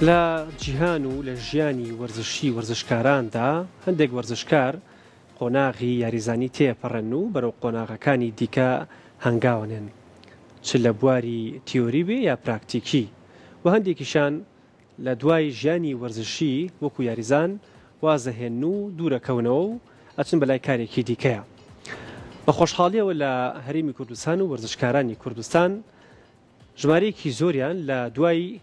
لە جیهان و لە ژیانی وەرزشی وەرزشکاراندا هەندێک وەرزشکار قۆناغی یاریزانی تێپەڕێن و بەرەو قۆناغەکانی دیکە هەنگاوەنێن چ لە بواری تیۆری بێ یا پراکتیکی و هەندێکیشان لە دوای ژیانی وەرزشی وەکو یاریزان وازەهێنن و دوورەکەونەوە و ئەچن بەلای کارێکی دیکەیا. بە خۆشحاڵیەوە لە هەرێمی کوردستان و وەرزشکارانی کوردستان ژمارەیەکی زۆریان لە دوای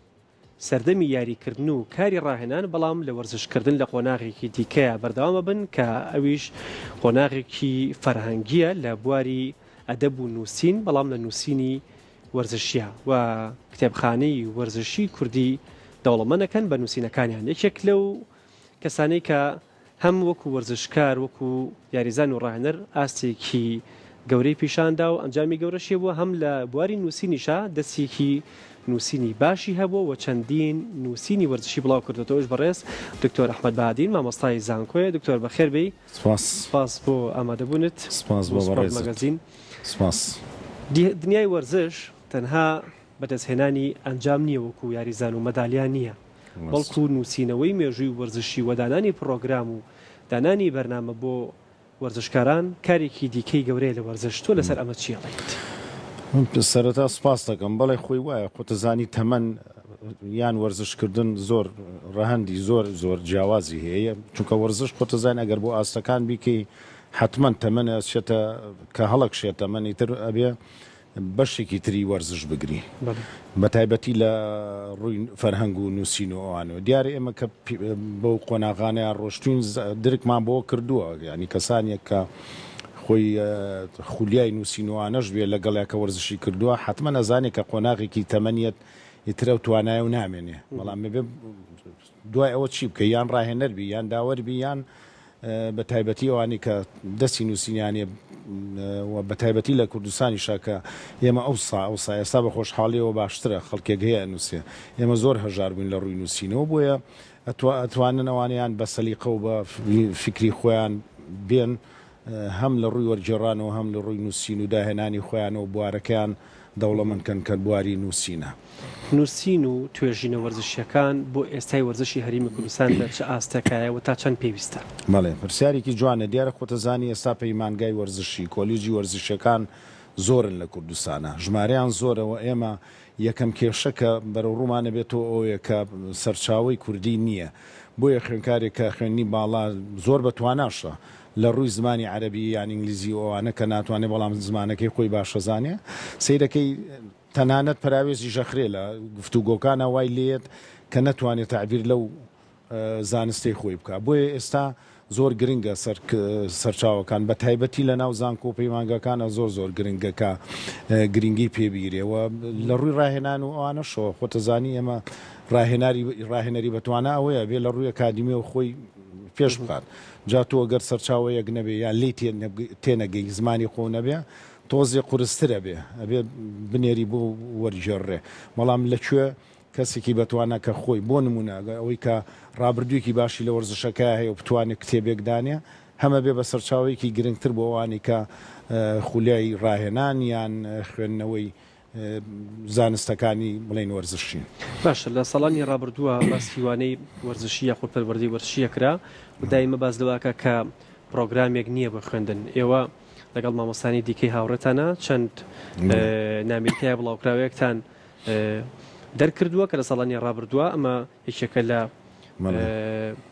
سەردەمی یاریکردن و کاری ڕاهێنان بەڵام لە وەرزشکردن لە قۆناغێکی دیکەیا بەردەوام ئەبن کە ئەویش قۆناغێکی فەرهەنگیە لە بواری ئەدەب و نووسین بەڵام لە نووسینی وەرزشیە و کتێبخانەی وەرزشی کوردی دەوڵەمەنەکەن بە نووسینەکانیان یەکێک لەو کەسانەی کە هەم وەکو وەرزشکار وەکو یاریزان و ڕاهێنەر ئاستێکی گەورەی پیشاندا و ئەنجامی گەورەشی بووە هەم لە بواری نووسینیشا دەستێکی نووسینی باشی هەبووە و چەندین نووسینی وەرزشی بڵاو کردوێتەوەش بەڕێز دکتۆر ئەحمەد بادین مامۆستای زانکۆیە دکتۆر بەخێر بێی سپاس سپاس بۆ ئامادەبوونت سپاس بۆ بەڕێزت مەگەزین سپاس. دنیای وەرزش تەنها بەدەستهێنانی ئەنجام نییە وەکو یاریزان و مەدالیا نییە، بەڵکو نووسینەوەی مێژووی وەرزشی و دانانی پڕۆگرام و دانانی بەرنامە بۆ وەرزشکاران کارێکی دیکەی گەورەیە لە وەرزش، تۆ لەسەر ئەمە چی ئەڵێیت؟ سەرەتا سپاست دەکەم، بەڵێ خۆی وایە، خۆتەزانی تەمەن یان وەرزشکردن زۆر ڕەهەندی زۆر زۆر جیاوازی هەیە، چونکە وەرزش خۆتەزانی ئەگەر بۆ ئاستەکان بیکەی حەتمەن تەمەن ئەچێتە کە هەڵەکشێ تەمەن ئیتر ئەبێ بەشێکی تری وەرزش بگری بە تایبەتی لە ڕووی فەرهەنگ و نووسین و ئەوانەوە دیارە ئێمە کە بەو قۆناغانەیان ڕۆشتوین درکمان بۆ کردووە ینی کەسانێک کە خۆی خولیای نووسین و ئانەش بێ لەگەڵیا کە وەرزشی کردووە حتمما ئەزانێ کە قۆناغێکی تەمەنیەت ئیتر ئەو توانایە و نامێنێ بەڵام بێ دوای ئەوە چی بکەی یان ڕاهێنەر بی یان داوەر بی یان بە تایبەتی ئەوانەی کە دەستی نووسینیان هەیە و بە تایبەتی لە کوردستانیشا کە ئێمە ئەوسا ئەوسا ئێستا بە خۆشحاڵیەوە باشترە خەڵکێک هەیە ئەنووسێ ئێمە زۆر هەژار بووین لە ڕووی نووسینەوە بۆیە ئەتوانن ئەوانەیان بە سەلیقە و بە فیکری خۆیان بێن هەم لە ڕووی وەرگێڕانەوە هەم لە ڕووی نووسین و داهێنانی خۆیانەوە بوارەکەیان دەوڵەمەند کەن کە بواری نووسینە. نووسین و توێژینە وەرزشییەکان بۆ ئێستای وەرزشی هەرێمی کوردستان لە چ ئاستێکایە و تا چەند پێویستە؟ بەڵێ پرسیارێکی جوانە، دیارە خۆتەزانی ئێستا پەیمانگای وەرزشی، کۆلیجی وەرزشیەکان زۆرن لە کوردستانا، ژمارەیان زۆرە و ئێمە یەکەم کێشە کە بەرەوڕوومان ئەبێتەوە ئەوەیە کە سەرچاوەی کوردی نییە، بۆیە خوێندکارێک کە خوێندنی باڵا زۆر بە تواناشە لە ڕووی زمانی عەرەبی یان ئینگلیزی و ئەوانە کە ناتوانێ بەڵام زمانەکەی خۆی باشەزانێ سەیرەکەی تەنانەت پەراوێزیش ئەخرێ لە گفتوگۆکانا وای لێیەت کە نەتوانێ تەعبیر لەو زانستەی خۆی بکا بۆیە ئێستا زۆر گرنگە سەرچاوەکان بە تایبەتی لە ناو زانکۆ و پەیمانگاکانە زۆر زۆر گرنگە کە گرنگی پێ بیرێ و لە ڕووی ڕاهێنان و ئەوانەشەوە خۆتەزانی ئێمە ڕاهێناری ڕاهێنەری بەتوانا ئەوەیە بێ لە ڕووی ئەکادیمیەوە خۆی پێش بخات جا تۆ گەر سەرچاوەیەک نەبێ یان لێی تێنەگەی زمانی خۆو نەبێ تۆزێ قورستر ئەبێ ئەبێ بنێری بۆ وەرگێڕرێ بەڵام لە کوێ کەسێکی بەتوانا کە خۆی بۆ نمونە ئەوەی کە ڕابردوویەکی باشی لە وەرزشەکە هەیە و بتوانێت کتێبێک دانێ هەمە بێ بە سەرچاوەیەکی گرنگتر بۆ ئەوانی کە خولیای ڕاهێنان یان خوێندنەوەی زانستەکانی بڵێین وەرزشین. باشە لە ساڵانی ڕابردووە باسی وانەی وەرزشی یاخود پەروەردەی وەرزشی ئەکرا و دایمە باس لەوە ئەکا کە پڕۆگرامێک نییە بۆ خوێندن ئێوە لەگەڵ مامۆستانی دیکەی هاوڕێتانە چەند نامیلکەیە بڵاوکراوەیەکتان دەرکردووە کە لە ساڵانی ڕابردووە ئەمە یەکێکە لە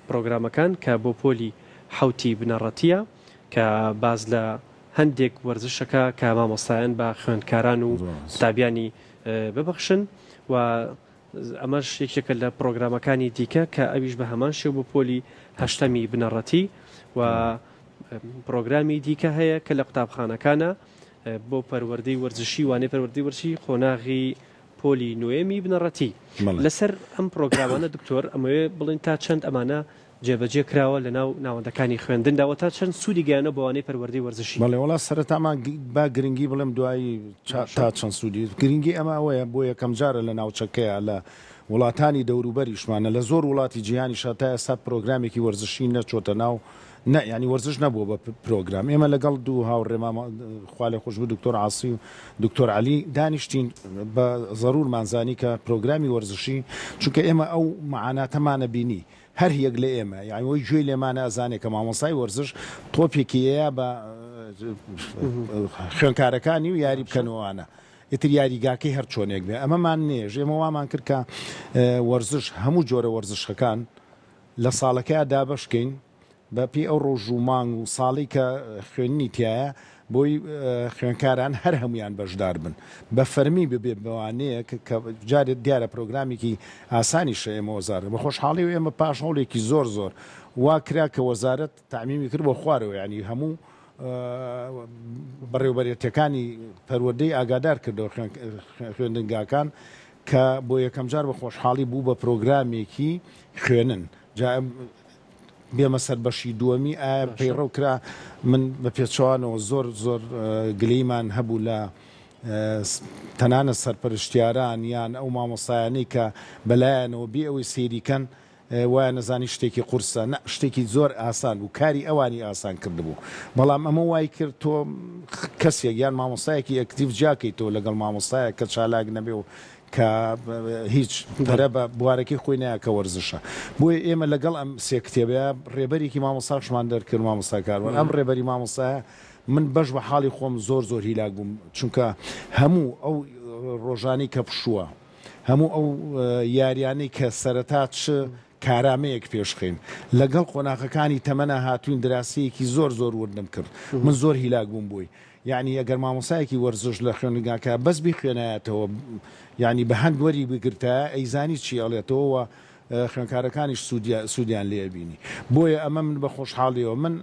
پرۆگرامەکان کە بۆ پۆلی حوتی بنەڕەتیە کە باز لە هەندێک وەرزشەکە کە مامۆستایان بە خوێندکاران و قوتابیانی ببەخشن و ئەمەش یەکێکە لە پرۆگرامەکانی دیکە کە ئەویش بە هەمان شێوە بۆ پۆلی هەشتەمی بنەڕەتی و پرۆگرامی دیکە هەیە کە لە قوتابخانەکانە بۆ پەروەردەی وەرزشی وانەی پەروەردەی وەرزشی قۆناغی پۆلی نۆیەمی بنەڕەتی لەسەر ئەم پرۆگرامانە دکتۆر ئەمەوێ بڵێن تا چەند ئەمانە جێبەجێ کراوە لەناو ناوەندەکانی خوێندندا و تا چەند سوودی گەیاندوە بە وانەی پەروەردەی وەرزشی؟ بەڵێ وەڵا سەرەتا ما با گرنگی بڵێم دوایی تا چەند سوودی گرنگی ئەمە ئەوەیە بۆ یەکەم جارە لە ناوچەکەیا لە. وڵاتانی دەوروبەریشمانە لە زۆر وڵاتی جیهانیشا تا ئێستا پرۆگرامێکی وەرزشی نەچۆتە ناو نە یانی وەرزش نەبووە بە پرۆگرام ئێمە لەگەڵ دوو هاوڕێ مامە خوالێخۆشبوو دکتۆر عاسی و دکتۆر عەلی دانیشتین بە زەرورمان زانی کە پرۆگرامی وەرزشی چونکە ئێمە ئەو معاناتەمانە بینی هەر یەک لە ئێمە یانی وەی گوێی لێمانە ئەزانێ کە مامۆستای وەرزش تۆپێکی ئەیا بە خوێنکارەکانی و یاری بکەن و ئەوانە ئیتر یاریگاکەی هەر چۆنێک بێ ئەمەمان نێژ ئێمە وامان کرد کە وەرزش هەموو جۆرە وەرزشەکان لە ساڵەکەیا دابەش کەین بە پێی ئەو ڕۆژ و مانگ و ساڵەی کە خوێندنی تیایە بۆی خوێندکاران هەر هەموویان بەشدار بن بە فەرمی ببێ بەوانەیەک کە جارێ دیارە پرۆگرامێکی ئاسانیشە ئێمە وەزارەت بە خۆشحاڵی و ئێمە پاش هەوڵێکی زۆر زۆر وا کرا کە وەزارەت تەعمیمی کرد بۆ خوارەوە یانی هەموو بەڕێوبەرێتیەکانی پەروەردەی ئاگادار کردەوە خوێندنگاکان کە بۆ یەکەمجار بە خۆشحاڵی بوو بە پرۆگرامێکی خوێنن جا بێمە سەر بەشی دووەمی ئایا پەیڕەو کرا من بە پێچەوانەوە زۆر زۆر گلەیمان هەبوو لە تەنانەت سەرپەرشتیاران یان ئەو مامۆستایانەی کە بەلایەنەوە بێ ئەوەی سەیری کەن وایان ئەزانی شتێکی قورسە، نا شتێکی زۆر ئاسان بوو، کاری ئەوانی ئاسان کردبوو، بەڵام ئەمە وای کرد تۆ کەسێک یان مامۆستایەکی ئەکتیڤ جیاکەیتەوە لەگەڵ مامۆستایەک کە چالاک نەبێ و کە هیچ پەرە بە بوارەکەی خۆی نایە کە وەرزشە. بۆیە ئێمە لەگەڵ ئەم سێ کتێبەیا ڕێبەرێکی مامۆستاشمان دەرکرد، مامۆستا کاروان. ئەم ڕێبەری مامۆستایە من بەش بە حاڵی خۆم زۆر زۆر هیلاک بووم، چونکە هەموو ئەو ڕۆژانەی کە پشووە، هەموو ئەو یاریانەی کە سەرەتا چ کارامەیەک پێشخەین لەگەڵ قۆناغەکانی تەمەنا هاتوین دراسەیەکی زۆر زۆر وردم کرد من زۆر هیلاک بووم بۆی یعنی ئەگەر مامۆسایەکی وەرزش لە خوێندنگاکە بەس بیخوێنایەتەوە یعنی بە هەند وەری بگرتایە ئەیزانی چی ئەڵێتەوە و خوێندکارەکانیش سوودیان لێ ئەبینی بۆیە ئەمە من بە خۆشحاڵیەوە من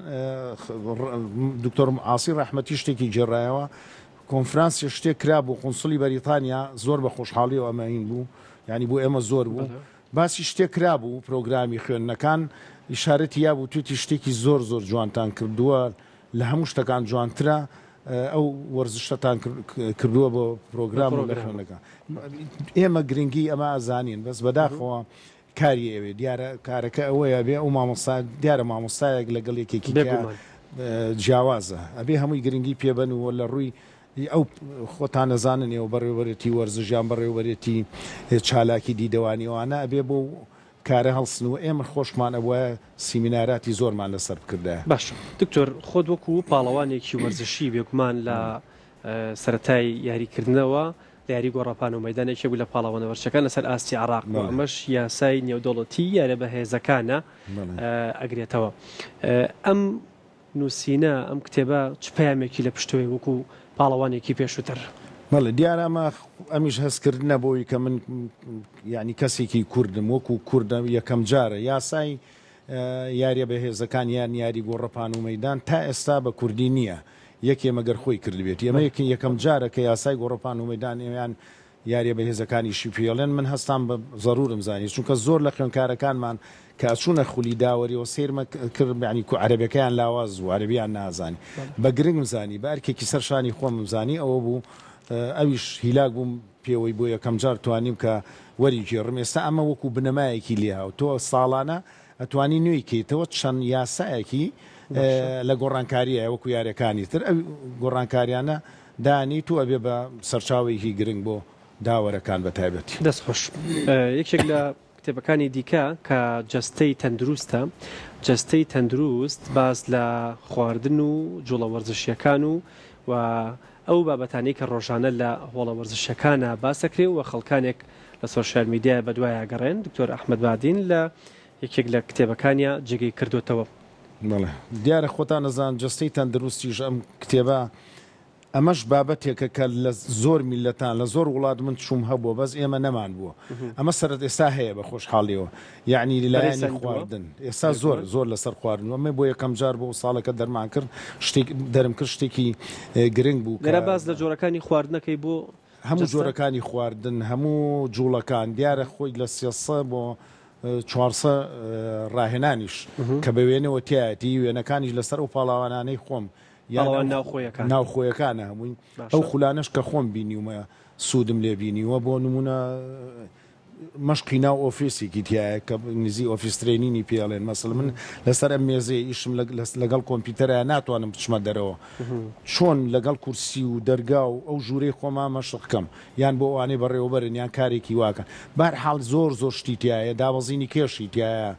دکتۆر عاسی ڕەحمەتی شتێکی گێڕایەوە کۆنفرانسێ شتێک کرا بۆ قونسڵی بەریتانیا زۆر بە خۆشحاڵیەوە ئەمە هین بوو یانی بۆ ئێمە زۆر بوو باسی شتێک کرا بوو پرۆگرامی خوێندنەکان ئیشارەتی یا بوو توێتی شتێکی زۆر زۆر جوانتان کردووە لە هەموو شتەکان جوانترە ئەو وەرزشتان کردووە بۆ پرۆگرام لە خوێندنەکان ئێمە گرنگی ئەمە ئەزانین بەس بەداخەوە کاری ئەوێ دیارە کارەکە ئەوەیە ئەبێ ئەو مامۆستا دیارە مامۆستایەک لەگەڵ یەکێکی کە بێگومان. جیاوازە ئەبێ هەمووی گرنگی پێ بەن و لە ڕووی ئەو خۆتان ئەزانن ئێوە بەڕێوەبەرێتی وەرزش یان بەڕێوەبەرێتی چالاکی دیدەوانی ئەوانە ئەبێ بۆ کارە هەڵسن و ئێمە خۆشمان ئەبوایە سیمیناراتی زۆرمان لەسەر بکردایە. باشە دکتۆر خۆت وەکو پاڵەوانێکی وەرزشی بێگومان لە سەرەتای یاریکردنەوە لە یاری گۆڕەپان و مەیدان یەکێک بوو لە پاڵەوانە وەرزشەکان لەسەر ئاستی عێراق و ئەمەش یاسای نێودەوڵەتی یارە بەهێزەکانە ئەگرێتەوە. ئەم نووسینە، ئەم کتێبە چ پەیامێکی لە پشتەوەیە وەکو پاڵەوانێکی پێشووتر؟ بەڵێ دیارە ئەمە ئەمیش هەستکردنە بۆی کە من یانی کەسێکی کوردم وەکو کوردە یەکەم جارە یاسای یاریە بەهێزەکان یان یاری گۆڕەپان و مەیدان تا ئێستا بە کوردی نییە یەکێ مەگەر خۆی کردبێتی ئەمە یەکە یەکەم جارە کە یاسای گۆڕەپان و مەیدان یان یاریە بەهێزەکانیشی پێڵێن من هەستام بە زەرورم زانی چونکە زۆر لە خوێنکارەکانمان کە ئەچوونە خولی داوەریەوە سەیرمە کرد یانی کو عەرەبەکەیان لاواز بوو عەرەبیان نازانی بە گرنگم زانی بە ئەرکێکی سەر شانی خۆمم زانی ئەوە بوو ئەویش هیلاک بووم پێوەی بۆ یەکەم جار توانیم کە وەری گێڕم ئێستا ئەمە وەکو بنەمایەکی لێهاو تۆ ساڵانە ئەتوانی نوێی کەیتەوە چەند یاسایەکی لە گۆڕانکاریە وەکو یاریەکانی تر ئەو گۆڕانکاریانە دانیت و ئەبێ بە سەرچاوەیەکی گرنگ بۆ داوەرەکان بە تایبەتی. دەست خۆش. یەکێک لە کتێبەکانی دیکە کە جەستەی تەندروستە، جەستەی تەندروست باس لە خواردن و جوڵە وەرزشیەکان و و ئەو بابەتانەی کە ڕۆژانە لە هۆڵە وەرزشیەکانا باس ئەکرێ و خەڵکانێک لە سۆشیال میدیا بەدوایا گەڕێن، دکتۆر ئەحمەد بادین لە یەکێک لە کتێبەکانیا جێگەی کردۆتەوە. بەڵێ دیارە خۆتان ئەزان جەستەی تەندروستیش ئەم کتێبە ئەمەش بابەتێکە کە لە زۆر میللەتان لە زۆر وڵات من چووم هەبووە بەس ئێمە نەمان بووە ئەمە سەرت ئێستا هەیە بە خۆشحاڵیەوە یەعنی لایەنی خواردن ئێستا زۆر زۆر لەسەر خواردن ئەمە بۆ یەکەم جار بۆ ساڵەکە دەرمان کرد شتێک دەرم کرد شتێکی گرنگ بوو لێرە باس لە جۆرەکانی خواردنەکەی بۆ هەموو جۆرەکانی خواردن هەموو جوڵەکان دیارە خۆی لە 300 بۆ 400 ڕاهێنانیش کە بە وێنەوە تایەتی وێنەکانیش لەسەر ئەو پاڵاوانانەی خۆم یان ناوخۆیەکان ناوخۆیەکانە هەمووی ئەو خولانەش کە خۆم بینیومە سوودم لێ بینیوە بۆ نمونە. مەشقی ناو ئۆفیسێکی تیایە کە ئینگلیزی office training ی پێ ئەڵێن مەسەلەن من لەسەر ئەم مێزەیە ئیشم لەگەڵ کۆمپیوتەرە ناتوانم بچمە دەرەوە چۆن لەگەڵ کورسی و دەرگا و ئەو ژوورەی خۆما مەشق کەم یان بۆ ئەوانەی بەڕێوەبەرن یان کارێکی واکەن بەهەرحاڵ زۆر زۆر شتی تیایە دابەزینی کێشی تیایە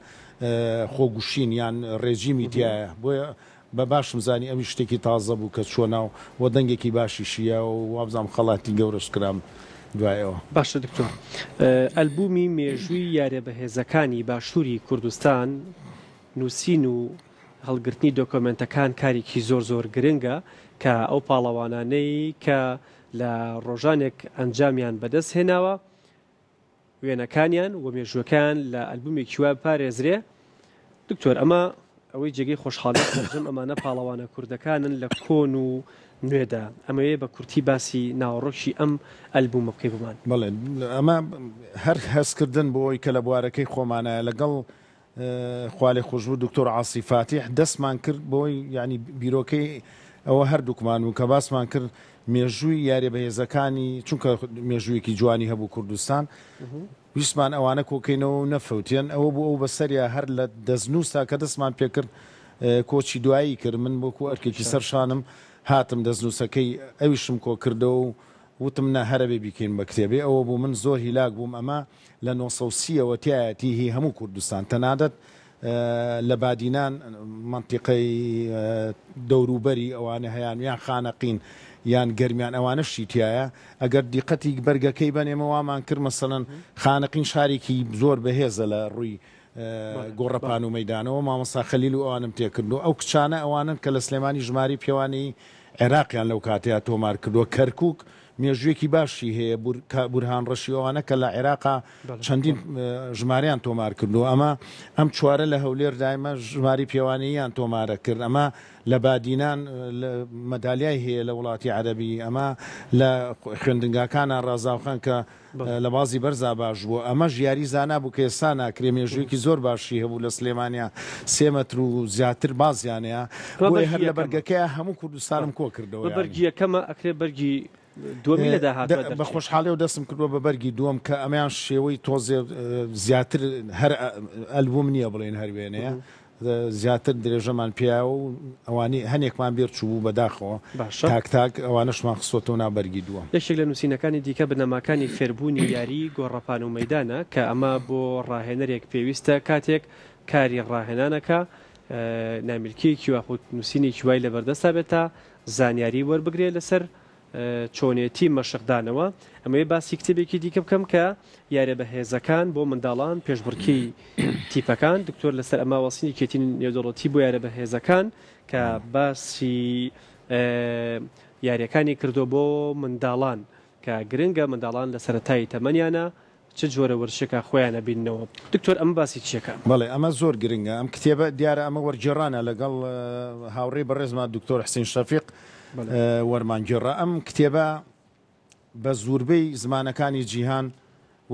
خۆگوشین یان ڕێجیمی تیایە بۆیە بە باشم زانی ئەویش شتێکی تازە بوو کە چووە ناو و دەنگێکی باشیشی یا و وابزانم خەڵاتی گەورەش کرام دوای ئەوە. باشە دکتۆر ئەلبومی مێژووی یارە بەهێزەکانی باشووری کوردستان نووسین و هەڵگرتنی دۆکۆمێنتەکان کارێکی زۆر زۆر گرنگە کە ئەو پاڵەوانانەی کە لە ڕۆژانێک ئەنجامیان بەدەست هێناوە وێنەکانیان و مێژووەکەیان لە ئەلبومێکی وا بپارێزرێ دکتۆر ئەمە ئەوەی جێگەی خۆشحاڵی سەرجەم ئەمانە پاڵەوانە کوردەکانن لە کۆن و نوێدا ئەمەوێ بە کورتی باسی ناوەڕۆکی ئەم ئەلبومە بکەی بۆمان. بەڵێ ئەمە هەر هەستکردن بۆی کە لە بوارەکەی خۆمانایە لەگەڵ خوالێخۆشبوو دکتۆر عاسی فاتیح دەستمان کرد بۆی یانی بیرۆکەی ئەوە هەردووکمان بوو کە باسمان کرد مێژووی یاریە بەهێزەکانی چونکە مێژوویەکی جوانی هەبوو کوردستان ویستمان ئەوانە کۆکەینەوە و نەفەوتێن ئەوە بوو ئەو بەسەریا هەر لە دەستنووسا کە دەستمان پێکرد کۆچی دوایی کرد من وەکو ئەرکێکی سەر شانم هاتم دەستنووسەکەی ئەویشم کۆکردەوە و وتم نا هەرەبێ بیکەین بە کتێبێ ئەوە بوو من زۆر هیلاک بووم ئەمە لە 930 ەوە تیایەتی هی هەموو کوردستان تەنانەت لە بادینان مەنتیقەی دەوروبەری ئەوانە هەیان یان خانەقین یان گەرمیان ئەوانەشی تیایە ئەگەر دیقەتی بەرگەکەی بەن ئێمە وامان کرد مەسەلەن خانەقین شارێکی زۆر بەهێزە لە ڕووی گۆڕەپان و مەیدانەوە مامۆستا خەلیل و ئەوانم تێکردووە ئەو کچانە ئەوانەن کە لە سلێمانی ژمارەی پێوانەیی عێراقیان لەو کاتەیا تۆمار کردووە کەرکوک مێژوویەکی باشی هەیە بورهان ڕەشی ئەوانە کە لە عێراقا چەندین ژمارەیان تۆمار کردووە ئەمە ئەم چوارە لە هەولێر دایمە ژماری پێوانەییان تۆمارە کرد ئەمە لە بادینان مەدالیای هەیە لە وڵاتی عەرەبی ئەمە لە خوێندنگاکانە ڕازاوخان کە لە بازی بەرزا باش بوو ئەمەش یاری زانا بوو کە ئێستا ناکرێ مێژوویەکی زۆر باشی هەبوو لە سلێمانیا سێ مەتر و زیاتر بازیانەیە بۆیە هەر لە بەرگەکەیا هەموو کوردستانم کۆ کردەوە بە بەرگی یەکەمە ئەکرێ بەرگی دووەمی لە داهاتوە بە خۆشحاڵیەوە دەستم کردووە بە بەرگی دووەم کە ئەمەیان شێوەی تۆزێ زیاتر هەر ئەلبوم نییە بڵێن هەر وێنەیە زیاتر درێژەمان پێیا و ئەوانەی هەنێکمان بیر چووبوو بەداخەوە باشە. تاک تاک ئەوانەشمان خستۆتەوە ناو بەرگی دووەم. یەکێک لە نووسینەکانی دیکە بنەماکانی فێربوونی یاریی گۆڕەپان و مەیدانە کە ئەمە بۆ ڕاهێنەرێک پێویستە کاتێک کاری ڕاهێنانەکە نامیلکەیەکی یاخود نووسینێکی وای لەبەردەستا بێت تا زانیاری وەربگرێ لەسەر چۆنێتی مەشقدانەوە، ئەمەوێ باسی کتێبێکی دیکە بکەم کە یاریە بەهێزەکان بۆ منداڵان پێشبڕکێی تیپەکان، دکتۆر لەسەر ئەمە وەستین یەکێتی نێودەوڵەتی بۆ یاریە بەهێزەکان کە باسی یاریەکانی کردووە بۆ منداڵان کە گرنگە منداڵان لە سەرەتای تەمەنیانە چ جۆرە وەرزشێکە خۆیان ئەبیننەوە؟ دکتۆر ئەمە باسی چیەکە؟ بەڵێ ئەمە زۆر گرنگە ئەم کتێبە دیارە ئەمە وەرگێڕانە لەگەڵ هاوڕێی بەڕێزمان دکتۆر حسین شەفیق وەرمان گێڕا ئەم کتێبە بە زوربەی زمانەکانی جیهان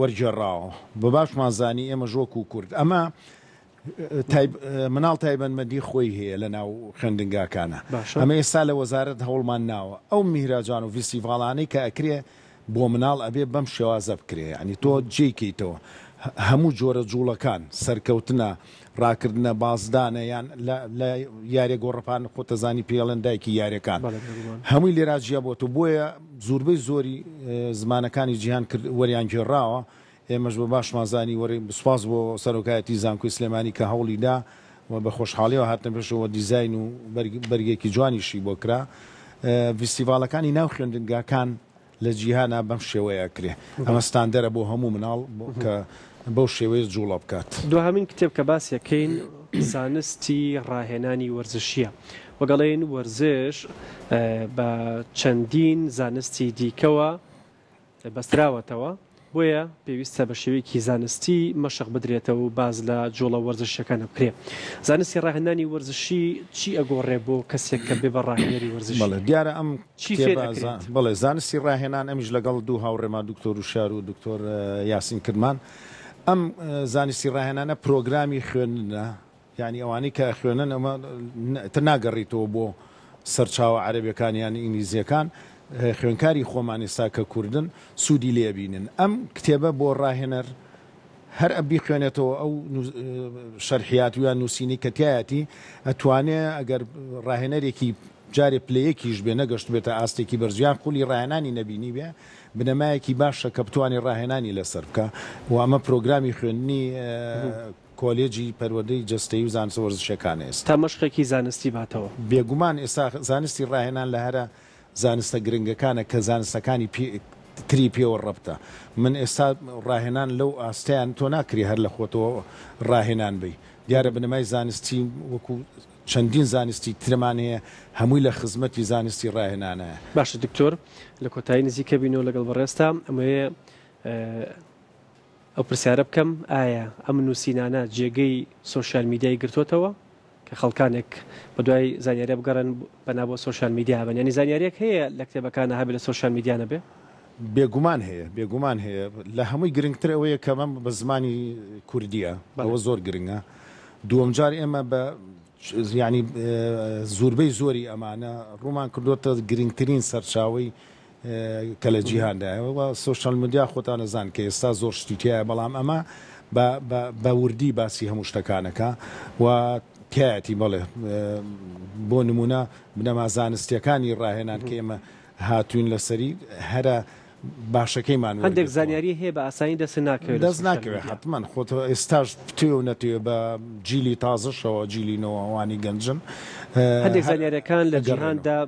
وەرگێڕاوە بە باشمان زانی ئێمەش وەکو کورد ئەمە مناڵ تایبەتمەندی خۆی هەیە لە ناو خوێندنگاکانە ئەمە ئێستا لە وەزارەت هەوڵمان ناوە ئەو میهراجان و ڤیستیڤاڵانەی کە ئەکرێ بۆ مناڵ ئەبێ بەم شێوازە بکرێ یانی تۆ جێی کەیتەوە هەموو جۆرە جوڵەکان سەرکەوتنە ڕاکردنە بازدانە یان لە یاریە گۆڕەپان خۆتەزانی پێڵێن دایکی یاریەکان هەمووی لێرا جیا بۆتەوە بۆیە زوربەی زۆری زمانەکانی جیهان کرد وەریان گێڕاوە ئێمەش بە باشمان زانی وەری سوپاس بۆ سەرۆکایەتی زانکۆی سلێمانی کە هەوڵی دا و بە خۆشحاڵیەوە هاتنە پێشەوە دیزاین و بەرگێکی جوانیشی بۆ کرا ڤیستیڤاڵەکانی ناو خوێندنگاکان لە جیهانا بەم شێوەیە ئەکرێ ئەمە ستاندەرە بۆ هەموو مناڵ کە بەو شێوەیە جوڵە بکات. دواهەمین کتێب کە باسی ئەکەین زانستی ڕاهێنانی وەرزشیە وەک ئەڵێین وەرزش بە چەندین زانستی دیکەوە بەستراوەتەوە، بۆیە پێویستە بە شێوەیەکی زانستی مەشق بدرێتەوە و باس لە جوڵە وەرزشیەکان بکرێ. زانستی ڕاهێنانی وەرزشی چی ئەگۆڕێ بۆ کەسێک کە بێ بە ڕاهێنەری وەرزشی؟ بەڵێ دیارە ئەم چی فێر کتێبە ئەکرێت؟ بەڵێ زانستی ڕاهێنان ئەمیش لەگەڵ دوو هاوڕێمان دکتۆر وشیار و دکتۆر یاسین کرمان ئەم زانستی ڕاهێنانە پرۆگرامی خوێندنە یانی ئەوانەی کە ئەخوێنن ئەمە تر ناگەڕیتەوە بۆ سەرچاوە عەرەبیەکان یان ئینگلیزیەکان خوێنکاری خۆمان ئێستا کە کوردن سوودی لێ بینن ئەم کتێبە بۆ ڕاهێنەر. هەر ئە بیخوێنێتەوە ئەو شەرحیات و یان نووسینەی کە تیایەتی ئەتوانێ ئەگەر ڕاهێنەرێکی جارێ پلە یەکیش بێ نەگەشتبێتە ئاستێکی بەرز یان خولی ڕاهێنانی نەبینیبێ بنەمایەکی باشە کە بتوانێ ڕاهێنانی لەسەر بکا و ئەمە پرۆگرامی خوێندنی کۆلێجی پەروەردەی جەستەیی و زانستە وەرزشیەکانە ئێستا. تا مەشقێکی زانستی باتەوە. بێگومان ئێستا زانستی ڕاهێنان لە هەرە زانستە گرنگەکانە کە زانستەکانی تری پێوە ڕەبتە. من ئێستا ڕاهێنان لەو ئاستەیان تۆ ناکرێ هەر لە خۆتەوە ڕاهێنان بی. دیارە بنەمای زانستی وەکو چەندین زانستی ترمان هەیە هەمووی لە خزمەتی زانستی ڕاهێنانایە. باشە دکتۆر لە کۆتایی نزیکە بینەوە لەگەڵ بەڕێزتا ئەمەوێ ئەو پرسیارە بکەم ئایا ئەم نووسینانە جێگەی سۆشیال میدیای گرتۆتەوە؟ کە خەڵکانێک بەدوای زانیاریە بگەڕێن پەنا بۆ سۆشیال میدیا بەن یانی زانیاریەک هەیە لە کتێبەکانا هەبێ لە سۆشیال میدیا نەبێ؟ بێگومان هەیە بێگومان هەیە لە هەمووی گرنگتر ئەوەیە کە ئەمە بە زمانی کوردیە ئەوە زۆر گرنگە دووەم جار ئێمە بە یانی زوربەی زۆری ئەمانە ڕوومان کردووەتە گرنگترین سەرچاوەی کە لە جیهاندایە و سۆشیال میدیا خۆتان ئەزان کە ئێستا زۆر شتی تیایە بەڵام ئەمە بە بە بە وردی باسی هەموو شتەکانەکا و تیایەتی بەڵێ بۆ نمونە بنەما زانستیەکانی ڕاهێنان کە ئێمە هاتوین لەسەری هەرە باشەکەیمان هەندێک وەرگرتووە. زانیاری هەیە بە ئاسانی دەست ناکەوێت لە دەست سۆشیال ناکەوێت میدیا. حەتمەن خۆت ئێستاش بتەوێ و نەتەوێ بە جیلی تازەشەوە جیلی نەوە ئەوانی گەنجن هەندێک هەر زانیاریەکان لە ئەگەڕێنەوە. جیهاندا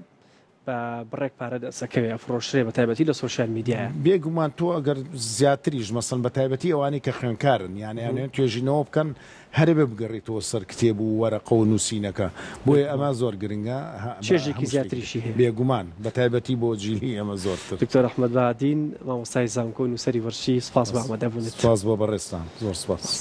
بە بڕێک پارە دەست ئەکەوێ ئەفڕۆشرێ بە تایبەتی لە سۆشیال میدیایە. بێ گومان تۆ ئەگەر زیاتریش مەسەن بە تایبەتی ئەوانەی کە خوێنکارن یان ئەیانەوێت توێژینەوە بکەن هەرەبێ بگەڕیتەوە سەر کتێب و وەرەقە و نووسینەکە بۆیە ئەمە زۆر گرنگە بە چێژێکی هەموو شتێکی زیاتریشی هەیە. بێ گومان بە تایبەتی بۆ جیلی ئێمە زۆرتر. دکتۆر ئەحمەد بەهادین مامۆستای زانکۆ و نووسەری وەرزشی سوپاس بۆ ئامادەبوونت. سوپاس بۆ بەڕێزتان زۆر سوپاس.